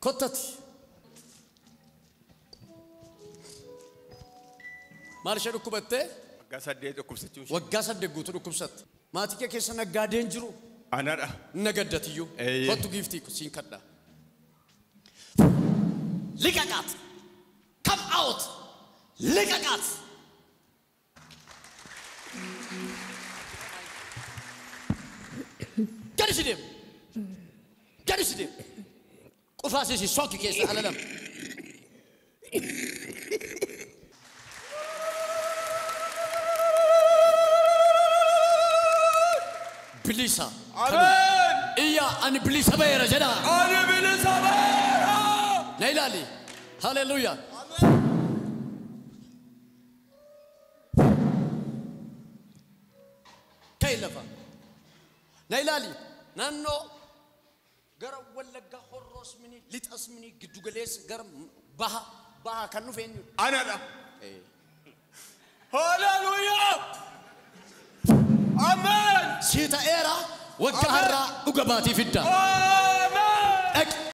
Kottati. Maal ishee dhukkubattee? Waggaa 8 dhukkubsachuun ishee. Waggaa 8 guutuu dhukkubsatte. Maatii kee keessa naggaadeen jiru? Anadha. Nagaddatiyyuu. Eeyyee. Kottu giiftii siin kadha. Liqaqaat. Come out. Liqaqaat. Gadi si deemu. Gadi si deemu. Qufaa si sooki keessa ala lama. Bilisa. Ameen. Iyya ani bilisa ba'eera jedha. Ani bilisa ba'eera. Na ilaali. Haleluuyaa. Ka'i lafa. Na ilaali. Naannoo gara Wallaggaa Horroos mini Lixas mini giddugaleessa gara baha baha kan dhufe eenyudha? Anadha. Haleluuyaa. Ameen. Sii ta'eera waggaa har'aa dhuga baatii fidda. Ameen.